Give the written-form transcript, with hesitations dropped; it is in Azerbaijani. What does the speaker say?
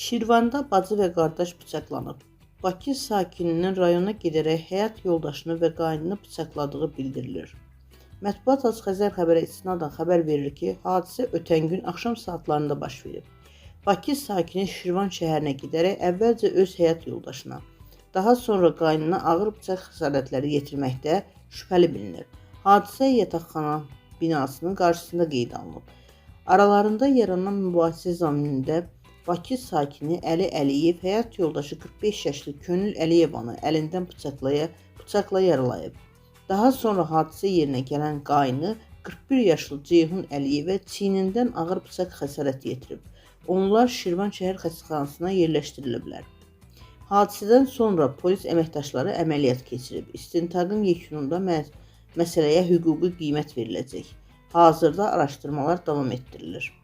Şirvanda bacı və qardaş bıçaqlanıb. Bakı sakininin rayona gedərək həyat yoldaşını və qaynını bıçaqladığı bildirilir. Mətbuat Az Xəzər xəbərə istinadən xəbər verir ki, hadisə ötən gün axşam saatlarında baş verib. Bakı sakini Şirvan şəhərinə gedərək əvvəlcə öz həyat yoldaşına, daha sonra qaynına ağır bıçaq xəsarətləri yetirməkdə şübhəli bilinir. Hadisə yataqxana binasının qarşısında qeydə alınıb. Aralarında yaranan mübahisə zaminində Bakı sakini Əli Əliyev həyat yoldaşı 45 yaşlı Könül Əliyevanı əlindən bıçaqla yaralayıb. Daha sonra hadisə yerinə gələn qaynı 41 yaşlı Ceyhun Əliyevə çiynindən ağır bıçaq xəsarəti yetirib. Onlar Şirvan şəhər xəstəxanasına yerləşdiriliblər. Hadisədən sonra polis əməkdaşları əməliyyat keçirib. İstintaqın yekununda məsələyə hüquqi qiymət veriləcək. Hazırda araşdırmalar davam etdirilir.